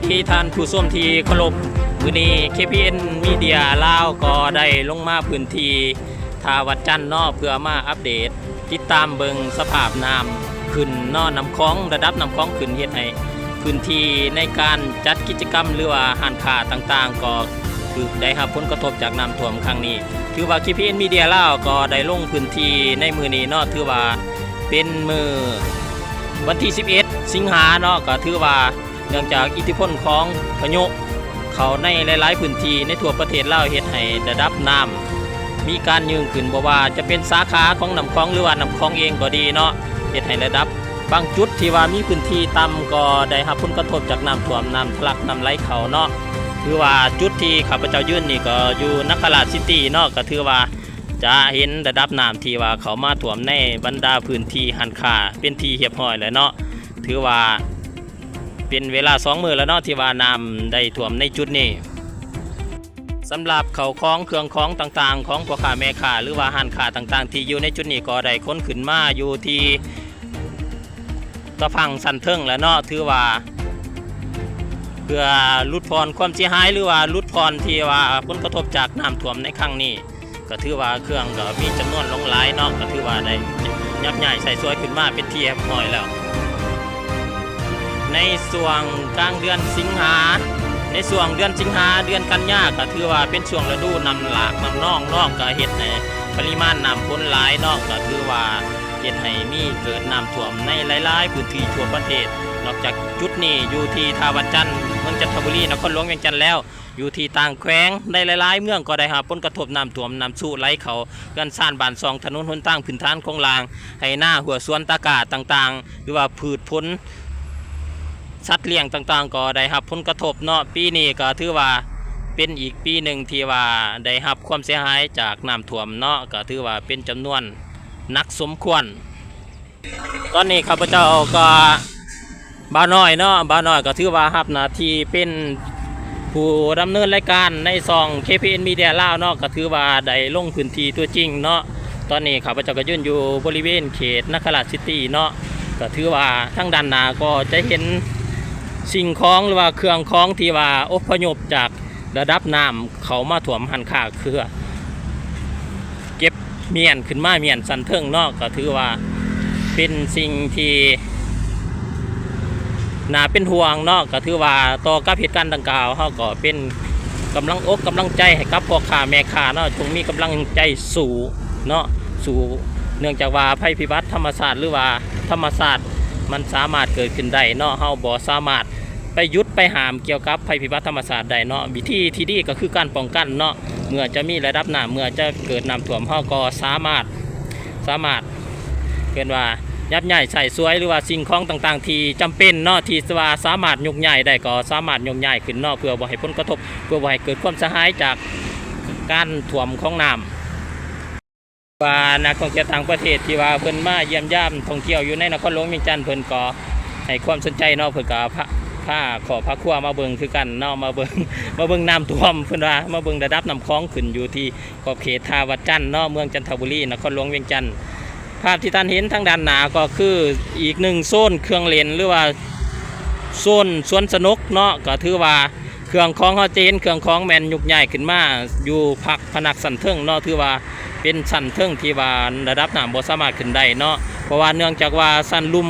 ທີ່ທ່ານຜູ້ຊົມທີ່ເຄົາລົບ, ມື້ນີ້ ເຄ ພີ ເອັນ ມີເດຍ ລາວ ກໍໄດ້ລົງມາພື້ນທີ່ທ່າວັດຈັນເນາະ ເພື່ອມາອັບເດດ ຕິດຕາມເບິ່ງສະພາບນ້ຳຂຶ້ນເນາະ, ນ້ຳຂອງ ລະດັບນ້ຳຂອງຂຶ້ນ ເຮັດໃຫ້ພື້ນທີ່ໃນການຈັດກິດຈະກຳ ຫຼືວ່າຮ້ານຄ້າຕ່າງໆ ກໍຖືກໄດ້ຮັບຜົນກະທົບຈາກນ້ຳຖ້ວມຄັ້ງນີ້. ຖືວ່າ ເຄ ພີ ເອັນ ມີເດຍ ລາວ ກໍໄດ້ລົງພື້ນທີ່ໃນມື້ນີ້ເນາະ, ຖືວ່າເປັນມື້ວັນທີສິບເອັດ ສິງຫາເນາະ, ກໍຖືວ່າ ເນື່ອງຈາກອິດທິພົນຂອງພາຍຸເຂົ້າໃນຫຼາຍໆພື້ນທີ່ໃນທົ່ວປະເທດລາວ ເຮັດໃຫ້ລະດັບນ້ຳມີການຍືນຂຶ້ນ, ບໍ່ວ່າຈະເປັນສາຂາຂອງນ້ຳຂອງ ຫຼືວ່ານ້ຳຂອງເອງກໍດີເນາະ, ເຮັດໃຫ້ລະດັບບາງຈຸດທີ່ວ່າມີພື້ນທີ່ຕ່ຳ ກໍໄດ້ຮັບຜົນກະທົບຈາກນ້ຳຖ້ວມ, ນ້ຳທະລັກ ນ້ຳໄຫຼເຂົ້າເນາະ. ຖືວ່າຈຸດທີ່ຂ້າພະເຈົ້າຢືນນີ້ ກໍຢູ່ນະຄະລາດຊິຕີເນາະ, ກໍຖືວ່າຈະເຫັນລະດັບນ້ຳທີ່ວ່າເຂົ້າມາຖ້ວມໃນບັນດາພື້ນທີ່ຮ້ານຄ້າເປັນທີ່ຮຽບຮ້ອຍແລ້ວເນາະ. ຖືວ່າ ເປັນເວລາສອງມື້ແລ້ວເນາະ ທີ່ວ່ານ້ຳໄດ້ຖ້ວມໃນຈຸດນີ້. ສຳລັບເຂົ້າຂອງເຄື່ອງຂອງຕ່າງໆ ຂອງພໍ່ຄ້າແມ່ຄ້າ ຫຼືວ່າຮ້ານຄ້າຕ່າງໆ ທີ່ຢູ່ໃນຈຸດນີ້ ກໍໄດ້ຂົນຂຶ້ນມາຢູ່ທີ່ຕະພັ່ງຊັ້ນເທິງແລ້ວເນາະ, ຖືວ່າເພື່ອຫຼຸດຜ່ອນຄວາມເສຍຫາຍ ຫຼືວ່າຫຼຸດຜ່ອນທີ່ວ່າຜົນກະທົບຈາກນ້ຳຖ້ວມໃນຄັ້ງນີ້. ກໍຖືວ່າເຄື່ອງກໍມີຈຳນວນຫຼວງຫຼາຍເນາະ, ກໍຖືວ່າໄດ້ຍັບຍ້າຍໃຊ້ສອຍຂຶ້ນມາເປັນທີ່ຮຽບຮ້ອຍແລ້ວ. ໃນຊ່ວງກາງເດືອນສິງຫາ, ໃນຊ່ວງເດືອນສິງຫາ ເດືອນກັນຍາ ກໍຖືວ່າເປັນຊ່ວງລະດູນ້ຳຫຼາກນ້ຳນອງເນາະ, ກໍເຮັດໃຫ້ປະລິມານນ້ຳຝົນຫຼາຍເນາະ, ກໍຖືວ່າເຮັດໃຫ້ມີເກີດນ້ຳຖ້ວມໃນຫຼາຍໆພື້ນທີ່ທົ່ວປະເທດ. ນອກຈາກຈຸດນີ້ ຢູ່ທີ່ທ່າວັດຈັນ ເມືອງຈັນທະບູລີ ນະຄອນຫຼວງວຽງຈັນແລ້ວ, ຢູ່ທີ່ຕ່າງແຂວງໃນຫຼາຍໆເມືອງກໍໄດ້ຮັບຜົນກະທົບນ້ຳຖ້ວມ, ນ້ຳຊຸໄຫຼເຂົ້າເຮືອນຊານບ້ານຊ່ອງ, ຖະໜົນຫົນທາງ, ພື້ນຖານໂຄງລ່າງ, ໄຮ່ນາ, ຮົ້ວສວນ, ຕາກ້າຕ່າງໆ ຫຼືວ່າພືດຜົນ, ສັດລ້ຽງຕ່າງໆ ກໍໄດ້ຮັບຜົນກະທົບເນາະ. ປີນີ້ກໍຖືວ່າເປັນອີກປີໜຶ່ງທີ່ວ່າໄດ້ຮັບຄວາມເສຍຫາຍຈາກນ້ຳຖ້ວມເນາະ, ກໍຖືວ່າເປັນຈຳນວນໜັກສົມຄວນ. ຕອນນີ້ຂ້າພະເຈົ້າກໍ ບ່າວນ້ອຍເນາະ, ບ່າວນ້ອຍກໍຖືວ່າຮັບໜ້າທີ່ເປັນຜູ້ດຳເນີນລາຍການໃນຊ່ອງ ເຄ ພີ ເອັນ ມີເດຍ ລາວ ເນາະ, ກໍຖືວ່າໄດ້ລົງພື້ນທີ່ຕົວຈິງເນາະ. ຕອນນີ້ຂ້າພະເຈົ້າກໍຢືນຢູ່ບໍລິເວນເຂດນະຄະລາດຊິຕີເນາະ, ກໍຖືວ່າທາງດ້ານໜ້າກໍຈະເຫັນສິ່ງຂອງ ຫຼືວ່າເຄື່ອງຂອງທີ່ວ່າອົບພະຍົບຈາກ ລະດັບນ້ຳເຂົ້າມາຖ້ວມຮ້ານຄ້າເຄືອ ເກັບມ້ຽນຂຶ້ນມາ ມ້ຽນຊັ້ນເທິງເນາະ, ກໍຖືວ່າເປັນສິ່ງທີ່ໜ້າເປັນຫ່ວງເນາະ. ກໍຖືວ່າຕໍ່ກັບເຫດການດັ່ງກ່າວ ເຮົາກໍເປັນກຳລັງອົກກຳລັງໃຈໃຫ້ກັບພໍ່ຄ້າແມ່ຄ້າເນາະ, ຈົ່ງມີກຳລັງໃຈສູ້ເນາະ, ສູ້, ເນື່ອງຈາກວ່າໄພພິບັດທຳມະຊາດ ຫຼືວ່າທຳມະຊາດມັນສາມາດເກີດຂຶ້ນໄດ້ເນາະ, ເຮົາບໍ່ສາມາດ ໄປຢຸດໄປຫ້າມກ່ຽວກັບໄພພິບັດທຳມະຊາດໄດ້ເນາະ. ວິທີທີ່ດີກໍຄືການປ້ອງກັນເນາະ, ເມື່ອຈະມີລະດັບນ້ຳ ເມື່ອຈະເກີດນ້ຳຖ້ວມ ເຮົາກໍສາມາດ, ສາມາດ ເອີ້ນວ່າຍັບຍ້າຍໃຊ້ສອຍ ຫຼືວ່າສິ່ງຂອງຕ່າງໆທີ່ຈຳເປັນເນາະ, ທີ່ວ່າສາມາດຍົກຍ້າຍໄດ້ກໍສາມາດຍົກຍ້າຍຂຶ້ນເນາະ, ເພື່ອບໍ່ໃຫ້ຜົນກະທົບ, ເພື່ອບໍ່ໃຫ້ເກີດຄວາມເສຍຫາຍຈາກການຖ້ວມຂອງນ້ຳ. ວ່ານັກທ່ອງທ່ຽວຕ່າງປະເທດທີ່ວ່າເພິ່ນມາຢ້ຽມຢາມທ່ອງທ່ຽວຢູ່ໃນນະຄອນຫຼວງວຽງຈັນ ເພິ່ນກໍໃຫ້ຄວາມສົນໃຈເນາະ, ເພິ່ນກໍພາ, ພາຄອບພາຄົວມາເບິ່ງຄືກັນເນາະ, ມາເບິ່ງ, ມາເບິ່ງນ້ຳຖ້ວມ, ເພິ່ນວ່າມາເບິ່ງລະດັບນ້ຳຂອງຂຶ້ນຢູ່ທີ່ຂອບເຂດທ່າວັດຈັນເນາະ, ເມືອງຈັນທະບູລີ, ນະຄອນຫຼວງວຽງຈັນ. ພາບທີ່ທ່ານເຫັນທາງດ້ານໜ້າກໍຄືອີກໜຶ່ງໂຊນເຄື່ອງຫຼິ້ນ ຫຼືວ່າໂຊນສວນສະໜຸກເນາະ, ກໍຖືວ່າ ເຄື່ອງຂອງເຮົາຈະເຫັນເຄື່ອງຂອງແມ່ນຍົກຍ້າຍຂຶ້ນມາຢູ່ພັກພະນັກຊັ້ນເທິງເນາະ, ຖືວ່າເປັນຊັ້ນເທິງທີ່ວ່າລະດັບນ້ຳບໍ່ສາມາດຂຶ້ນໄດ້ເນາະ, ເພາະວ່າເນື່ອງຈາກວ່າຊັ້ນລຸ່ມ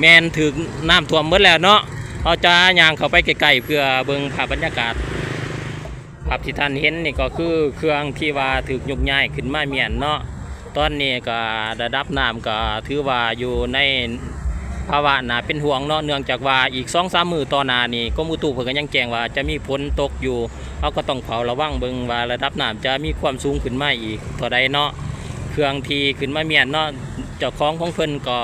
ແມ່ນຖືກນ້ຳຖ້ວມໝົດແລ້ວເນາະ. ເຮົາຈະຍ່າງເຂົ້າໄປໃກ້ໆ ເພື່ອເບິ່ງພາບບັນຍາກາດ. ພາບທີ່ທ່ານເຫັນນີ້ກໍຄືເຄື່ອງທີ່ວ່າຖືກຍົກຍ້າຍຂຶ້ນມາມ້ຽນເນາະ. ຕອນນີ້ກໍລະດັບນ້ຳກໍຖືວ່າຢູ່ໃນພາວະໜ້າເປັນຫ່ວງເນາະ, ເນື່ອງຈາກວ່າອີກສອງສາມມື້ຕໍ່ໜ້ານີ້ ກົມອຸຕຸເພິ່ນກໍຍັງແຈ້ງວ່າຈະມີຝົນຕົກຢູ່, ເຮົາກໍຕ້ອງເຝົ້າລະວັງເບິ່ງວ່າລະດັບນ້ຳຈະມີຄວາມສູງຂຶ້ນມາອີກເທົ່າໃດເນາະ. ເຄື່ອງທີ່ຂຶ້ນມາມ້ຽນເນາະ ເຈົ້າຂອງຂອງເພິ່ນກໍ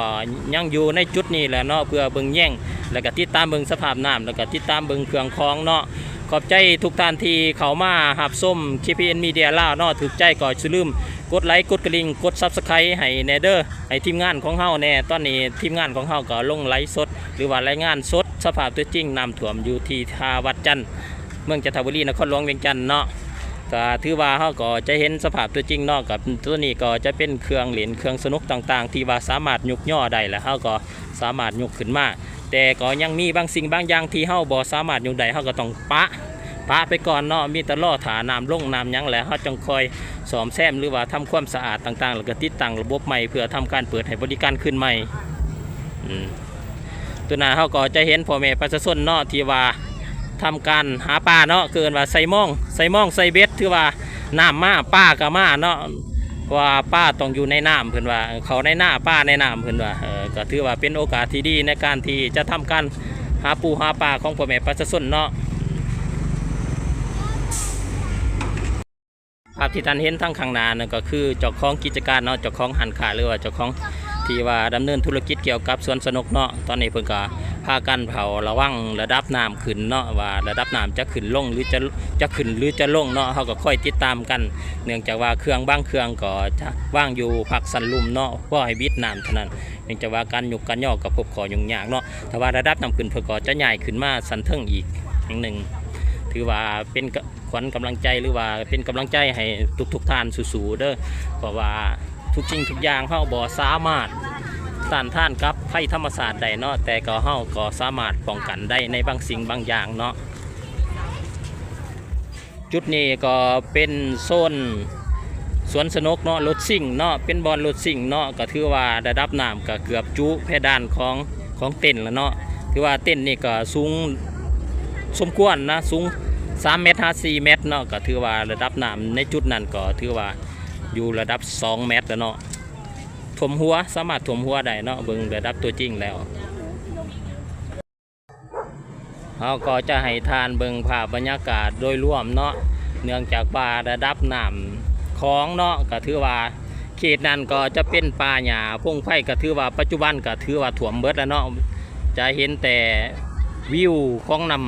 ຍັງຢູ່ໃນຈຸດນີ້ແຫຼະເນາະ, ເພື່ອເບິ່ງແຍງ ແລ້ວກໍຕິດຕາມເບິ່ງສະພາບນ້ຳ ແລ້ວກໍຕິດຕາມເບິ່ງເຄື່ອງຂອງເນາະ. ຂອບໃຈທຸກທ່ານທີ່ເຂົ້າມາຮັບຊົມ ເຄ ພີ ເອັນ ມີເດຍ ລາວ ເນາະ, ຖືກໃຈກໍຢ່າລືມກົດໄລ ກົດກະດິ່ງ ກົດ Subscribe ໃຫ້ແດ່ເດີ, ໃຫ້ທີມງານຂອງເຮົາແດ່. ຕອນນີ້ທີມງານຂອງເຮົາກໍລົງໄລຟ໌ສົດ ຫຼືວ່າລາຍງານສົດສະພາບຕົວຈິງນ້ຳຖ້ວມຢູ່ທີ່ທ່າວັດຈັນ ເມືອງຈັນທະບູລີ ນະຄອນຫຼວງວຽງຈັນເນາະ. ກໍຖືວ່າເຮົາກໍຈະເຫັນສະພາບຕົວຈິງເນາະ, ກັບຕົວນີ້ກໍຈະເປັນເຄື່ອງຫຼິ້ນ ເຄື່ອງສະໜຸກຕ່າງໆ ທີ່ວ່າສາມາດຍົກຍໍໄດ້ ແລະ ເຮົາກໍສາມາດຍົກຂຶ້ນມາ. ແ ແຕ່ກໍຍັງມີບາງສິ່ງບາງຢ່າງທີ່ເຮົາບໍ່ສາມາດຍົກໄດ້ ເຮົາກໍຕ້ອງປະ ປະໄປກ່ອນເນາະ ມີແຕ່ລໍຖ້ານ້ຳລົງນ້ຳຫຍັງ ແລ້ວເຮົາຈັ່ງຄ່ອຍສ້ອມແຊມ ຫຼືວ່າທຳຄວາມສະອາດຕ່າງໆ ແລ້ວກໍຕິດຕັ້ງລະບົບໃໝ່ ເພື່ອທຳການເປີດໃຫ້ບໍລິການຄືນໃໝ່. ອືມ ໂຕນັ້ນເຮົາກໍຈະເຫັນພໍ່ແມ່ປະຊາຊົນເນາະ ທີ່ວ່າທຳການຫາປາເນາະ ຄືເອີ້ນວ່າໃສ່ມອງ ໃສ່ມອງໃສ່ເບັດ ຖືວ່ານ້ຳມາປາກໍມາເນາະ ເພາະວ່າປາຕ້ອງຢູ່ໃນນ້ຳ ເພິ່ນວ່າ ເຂົ້າໃນນາປາໃນນ້ຳ ເພິ່ນວ່າ ເອີ ກໍຖືວ່າເປັນໂອກາດທີ່ດີໃນການທີ່ຈະທຳການຫາປູຫາປາຂອງພໍ່ແມ່ປະຊາຊົນເນາະ. ພາບທີ່ທ່ານເຫັນທາງຂ້າງໜ້ານັ້ນກໍຄືເຈົ້າຂອງກິດຈະການເນາະ ເຈົ້າຂອງຮ້ານຄ້າ ຫຼືວ່າເຈົ້າຂອງທີ່ວ່າດຳເນີນທຸລະກິດກ່ຽວກັບສວນສະໜຸກເນາະ ຕອນນີ້ເພິ່ນກໍພາກັນເຝົ້າລະວັງລະດັບນ້ຳຂຶ້ນເນາະ ວ່າລະດັບນ້ຳຈະຂຶ້ນລົງ ຫຼື ຈະ ຈະຂຶ້ນ ຫຼື ຈະລົງເນາະ ເຮົາກໍຄອຍຕິດຕາມກັນ ເນື່ອງຈາກວ່າເຄື່ອງບາງເຄື່ອງກໍຈະວາງຢູ່ພາກຊັ້ນລຸ່ມເນາະ ພໍໃຫ້ບິດນ້ຳເທົ່ານັ້ນ ເນື່ອງຈາກວ່າການຍົກການຍໍກໍພົບຂໍ້ຫຍຸ້ງຍາກເນາະ ຖ້າວ່າລະດັບນ້ຳຂຶ້ນເພິ່ນກໍຈະຍ້າຍຂຶ້ນມາຊັ້ນເທິງອີກແຫ່ງໜຶ່ງ ຖືວ່າເປັນ ຂວັນກຳລັງໃຈ ຫຼືວ່າເປັນກຳລັງໃຈໃຫ້ທຸກໆທ່ານສູ້ໆເດີ ເພາະວ່າທຸກສິ່ງທຸກຢ່າງເຮົາບໍ່ສາມາດຕ້ານທານກັບໄພທຳມະຊາດໄດ້ເນາະ ແຕ່ກໍເຮົາກໍສາມາດປ້ອງກັນໄດ້ໃນບາງສິ່ງບາງຢ່າງເນາະ. ຈຸດນີ້ກໍເປັນໂຊນສວນສະໜຸກເນາະ ລົດຊິງເນາະ ເປັນບ່ອນລົດຊິງເນາະ ກໍຖືວ່າລະດັບນ້ຳກໍເກືອບຈຸເພດານຂອງ ຂອງເຕັນແລ້ວເນາະ ຖືວ່າເຕັນນີ້ກໍສູງສົມຄວນນະ ສູງສາມແມັດຫາສີ່ແມັດເນາະ ກໍຖືວ່າລະດັບນ້ຳໃນຈຸດນັ້ນກໍຖືວ່າຢູ່ລະດັບສອງແມັດແລ້ວເນາະ ຖ້ວມຫົວ ສາມາດຖ້ວມຫົວໄດ້ເນາະ ເບິ່ງລະດັບຕົວຈິງແລ້ວ. ເຮົາກໍຈະໃຫ້ທ່ານເບິ່ງພາບບັນຍາກາດໂດຍລວມເນາະ ເນື່ອງຈາກວ່າລະດັບນ້ຳຂອງເນາະ ກໍຖືວ່າເຂດນັ້ນກໍຈະເປັນປ່າຫຍ້າພົງໄພ ກໍຖືວ່າປັດຈຸບັນກໍຖືວ່າຖ້ວມເບິດແລ້ວເນາະ ຈະເຫັນແຕ່ວິວຂອງນ້ຳ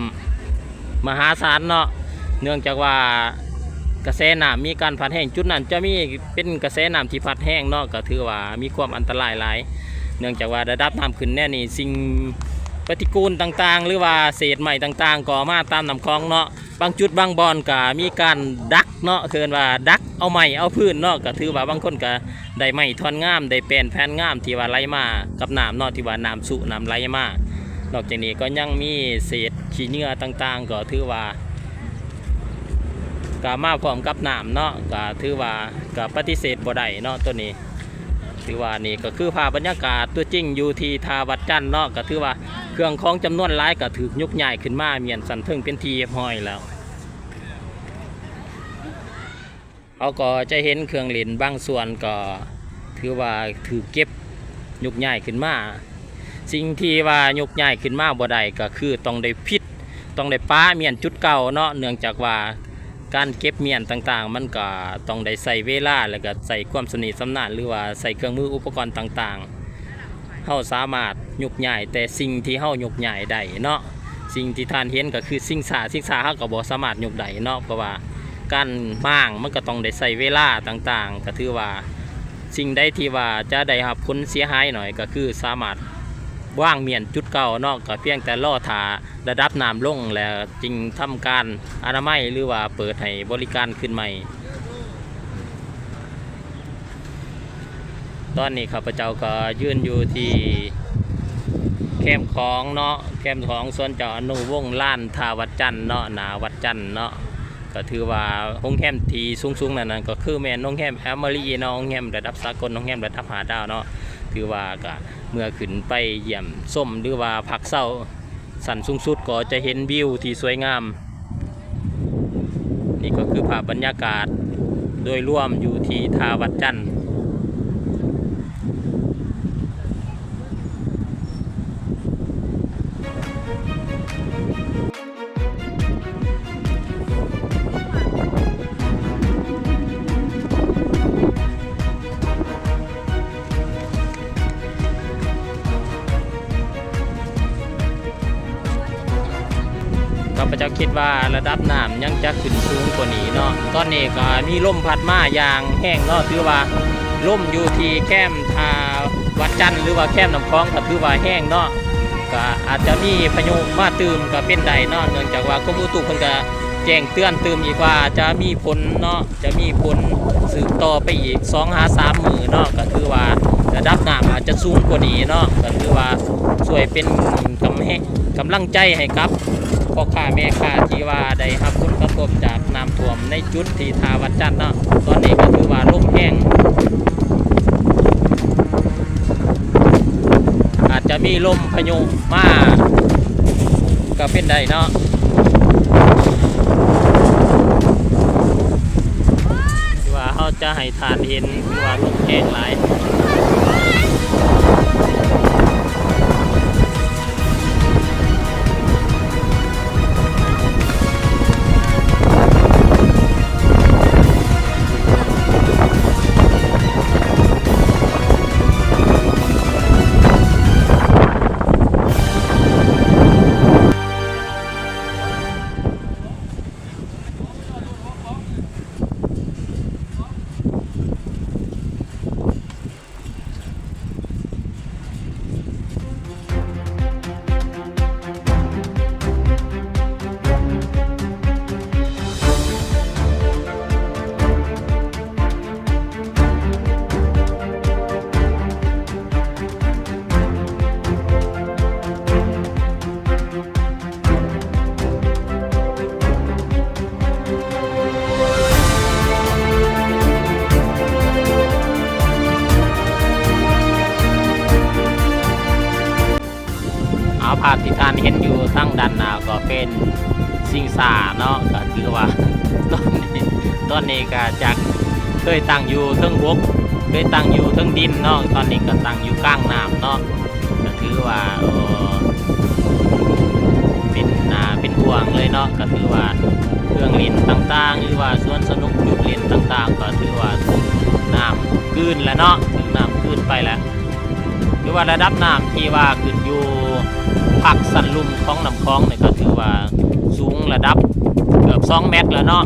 ມະຫາສານເນາະ ເນື່ອງຈາກວ່າກະແສນ້ຳມີການພັດແຮງ ຈຸດນັ້ນຈະມີເປັນກະແສນ້ຳທີ່ພັດແຮງເນາະ ກໍຖືວ່າມີຄວາມອັນຕະລາຍຫຼາຍ ເນື່ອງຈາກວ່າລະດັບນ້ຳຂຶ້ນແນວນີ້ ສິ່ງປະຕິກູນຕ່າງໆ ຫຼືວ່າເສດໄມ້ຕ່າງໆ ກໍມາຕາມນ້ຳຂອງເນາະ ບາງຈຸດບາງບ່ອນກໍມີການດັກເນາະ ເອີ້ນວ່າດັກເອົາໄມ້ເອົາຟືນເນາະ ກໍຖືວ່າບາງຄົນກໍໄດ້ໄມ້ທ່ອນງາມ ໄດ້ແປ້ນແຜ່ນງາມທີ່ວ່າໄຫຼມາກັບນ້ຳເນາະ ທີ່ວ່ານ້ຳຊຸນ້ຳໄຫຼມາ ນອກຈາກນີ້ກໍຍັງມີເສດຂີ້ເຫຍື້ອຕ່າງໆ ກໍຖືວ່າ ກໍມາພ້ອມກັບນ້ຳເນາະ ກໍຖືວ່າກໍປະຕິເສດບໍ່ໄດ້ເນາະ ໂຕນີ້ ຖືວ່ານີ້ກໍຄືພາບບັນຍາກາດຕົວຈິງຢູ່ທີ່ທ່າວັດຈັນເນາະ ກໍຖືວ່າເຄື່ອງຂອງຈຳນວນຫຼາຍກໍຖືກຍົກຍ້າຍຂຶ້ນມາມ້ຽນຊັ້ນເທິງເປັນທີ່ຮຽບຮ້ອຍແລ້ວ. ເຮົາກໍຈະເຫັນເຄື່ອງຫຼິ້ນບາງສ່ວນກໍຖືວ່າຖືກເກັບຍົກຍ້າຍຂຶ້ນມາ ສິ່ງທີ່ວ່າຍົກຍ້າຍຂຶ້ນມາບໍ່ໄດ້ກໍຄືຕ້ອງໄດ້ຜິດ ຕ້ອງໄດ້ປະມ້ຽນຈຸດເກົ່າເນາະ ເນື່ອງຈາກວ່າການເກັບມ້ຽນຕ່າງໆ ມັນກໍຕ້ອງໄດ້ໃຊ້ເວລາ ແລ້ວກໍໃຊ້ຄວາມຊຳນິຊຳນານ ຫຼືວ່າໃຊ້ເຄື່ອງມືອຸປະກອນຕ່າງໆ ເຮົາສາມາດຍົກຍ້າຍແຕ່ສິ່ງທີ່ເຮົາຍົກຍ້າຍໄດ້ເນາະ ສິ່ງທີ່ທ່ານເຫັນກໍຄືຊິງຊ້າ ຊິງຊ້າເຮົາກໍບໍ່ສາມາດຍົກໄດ້ເນາະ ເພາະວ່າການມ້າງມັນກໍຕ້ອງໄດ້ໃຊ້ເວລາຕ່າງໆ ກໍຖືວ່າສິ່ງໃດທີ່ວ່າຈະໄດ້ຮັບຜົນເສຍຫາຍໜ້ອຍ ກໍຄືສາມາດວາງມ້ຽນຈຸດເກົ່າເນາະ ກໍພຽງແຕ່ລໍຖ້າ ລະດັບນ້ຳລົງແລ້ວຈຶ່ງທຳການອະນາໄມ ຫຼືວ່າເປີດໃຫ້ບໍລິການຄືນໃໝ່. ຕອນນີ້ຂ້າພະເຈົ້າກໍຢືນຢູ່ທີ່ແຄມຂອງເນາະ ແຄມຂອງສວນເຈົ້າອະນຸວົງ ລານທ່າວັດຈັນເນາະ ໜ້າວັດຈັນເນາະ ກໍຖືວ່າໂຮງແຮມທີ່ສູງໆນັ້ນນະ ກໍຄືແມ່ນໂຮງແຮມແອມມາຣີເນາະ ໂຮງແຮມລະດັບສາກົນ ໂຮງແຮມລະດັບຫ້າດາວເນາະ ຖືວ່າກໍເມື່ອຂຶ້ນໄປຢ້ຽມຊົມ ຫຼືວ່າພັກເຊົາ ຊັ້ນສູງສຸດກໍຈະເຫັນວິວທີ່ສວຍງາມ. ນີ້ກໍຄືພາບບັນຍາກາດໂດຍລວມຢູ່ທີ່ທ່າວັດຈັນ. ຂ້າພະເຈົ້າຄິດວ່າລະດັບນ້ຳຍັງຈະຂຶ້ນສູງກວ່ານີ້ເນາະ. ຕອນນີ້ກໍມີລົມພັດມາຢ່າງແຮງເນາະ, ຖືວ່າລົມຢູ່ທີ່ແຄມ ອ່າ ວັດຈັນ ຫຼືວ່າແຄມນ້ຳຂອງກໍຖືວ່າແຮງເນາະ, ກໍອາດຈະມີພາຍຸມາຕື່ມກໍເປັນໄດ້ເນາະ, ເນື່ອງຈາກວ່າກົມອຸຕຸເພິ່ນກໍແຈ້ງເຕືອນຕື່ມອີກວ່າຈະມີຝົນເນາະ. ຈະມີຝົນສືບຕໍ່ໄປອີກສອງຫາສາມມື້ເນາະ, ກໍຖືວ່າຈ ລະດັບນ້ຳອາດຈະສູງກວ່ານີ້ເນາະ ກໍຖືວ່າຊ່ວຍເປັນກຳແຮງ ກຳລັງໃຈໃຫ້ກັບພໍ່ຄ້າແມ່ຄ້າທີ່ວ່າໄດ້ຮັບຜົນກະທົບຈາກນ້ຳຖ້ວມໃນຈຸດທີ່ທ່າວັດຈັນເນາະ. ຕອນນີ້ກໍຖືວ່າລົມແຮງ ອາດຈະມີລົມພາຍຸມາກໍເປັນໄດ້ເນາະ ທີ່ວ່າເຮົາຈະໃຫ້ທ່ານເຫັນ ຄືວ່າລົມແຮງຫຼາຍ. ເອົາ ພາບທີ່ທ່ານເຫັນຢູ່ທາງດ້ານໜ້າກໍເປັນຊິງຊ້າເນາະ ກໍຖືວ່າຕອນນີ້ ຕອນນີ້ກໍຈາກເຄີຍຕັ້ງຢູ່ເທິງບົກ ເຄີຍຕັ້ງຢູ່ເທິງດິນເນາະ ຕອນນີ້ກໍຕັ້ງຢູ່ກາງນ້ຳເນາະ. ກໍຖືວ່າ ເອີ ເປັນໜ້າເປັນຫ່ວງເລີຍເນາະ ກໍຖືວ່າເຄື່ອງຫຼິ້ນຕ່າງໆ ຫຼືວ່າສວນສະໜຸກ ຈຸດຫຼິ້ນຕ່າງໆ ກໍຖືວ່າຖືກນ້ຳກືນແລ້ວເນາະ ຖືກນ້ຳກືນໄປແລ້ວ. ຖືວ່າລະດັບນ້ຳທີ່ວ່າຂຶ້ນຢູ່ພາກຊັ້ນລຸ່ມຂອງນ້ຳຂອງນີ້ ກໍຖືວ່າສູງລະດັບເກືອບສອງແມັດແລ້ວເນາະ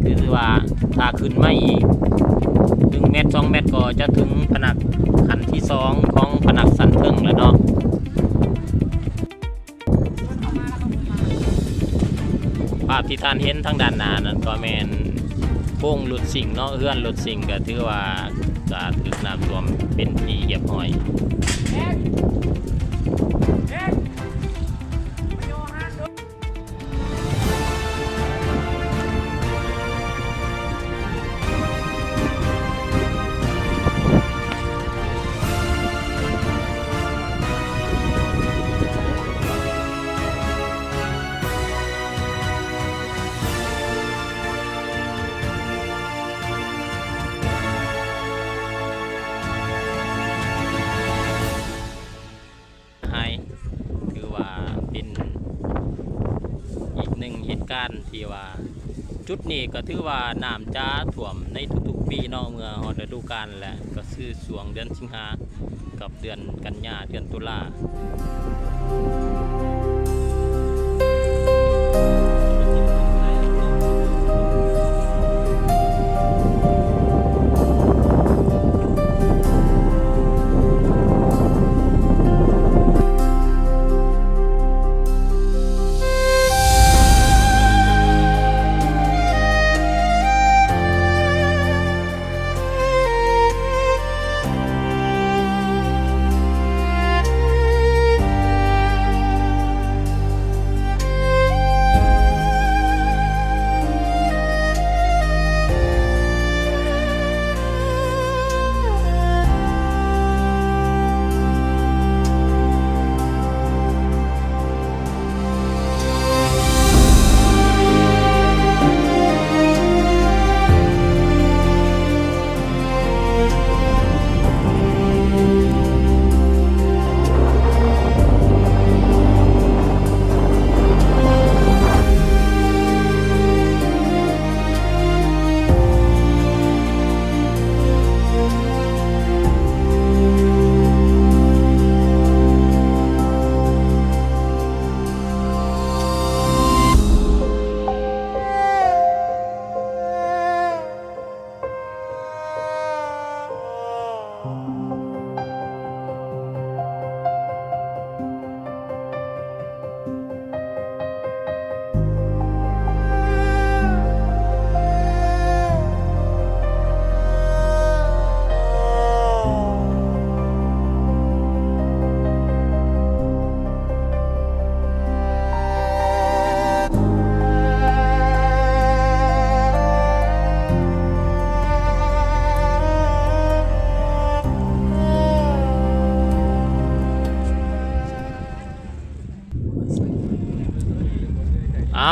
ຖືວ່າຖ້າຂຶ້ນມາອີກໜຶ່ງແມັດ ສອງແມັດ ກໍຈະເຖິງພະນັກຂັ້ນທີສອງຂອງພະນັກຊັ້ນເທິງແລ້ວເນາະ. ພາບທີ່ທ່ານເຫັນທາງດ້ານໜ້ານັ້ນກໍແມ່ນໂຮງລົດຊິງເນາະ ເຮືອນລົດຊິງ ກໍຖືວ່າກໍຖືກນ້ຳຖ້ວມເປັນທີ່ຮຽບຮ້ອຍ. ໄຮ ຖືວ່າເປັນອີກໜຶ່ງເຫດການທີ່ວ່າ ຈຸດນີ້ກໍຖືວ່ານ້ຳຈະຖ້ວມໃນທຸກໆປີເນາະ ເມື່ອຮອດລະດູການ ແລະ ກໍຄືຊ່ວງເດືອນສິງຫາກັບເດືອນກັນຍາ ເດືອນຕຸລາ. ເ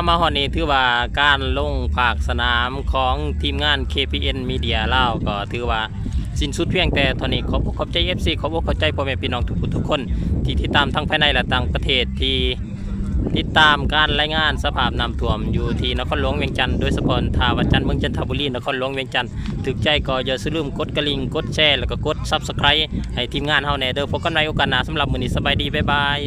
ມາຮອດນີ້ຖືວ່າການລົງພາກສະໜາມຂອງທີມງານ KPN Media ລາວ ກໍຖືວ່າສິ້ນສຸດພຽງແຕ່ເທົ່ານີ້. ຂອບອົກຂອບໃຈ ເອັຟຊີ ຂອບອົກຂອບໃຈພໍ່ແມ່ພີ່ນ້ອງທຸກຜູ້ທຸກຄົນ ທີ່ຕິດຕາມທັງພາຍໃນ ແລະ ຕ່າງປະເທດ ທີ່ຕິດຕາມການລາຍງານສະພາບນ້ຳຖ້ວມຢູ່ທີ່ນະຄອນຫຼວງວຽງຈັນ ໂດຍສະເພາະທ່າວັດຈັນ ເມືອງຈັນທະບູລີ ນະຄອນຫຼວງວຽງຈັນ. ຖືກໃຈກໍຢ່າລືມກົດກະລິ່ງ ກົດແຊ ແລ້ວກໍກົດ Subscribe ໃຫ້ທີມງານເຮົາແດ່ເດີ. ພົບກັນໃໝ່ໂອກາດໜ້າ. ສຳລັບມື້ນີ້ ສະບາຍດີ ບາຍບາຍ.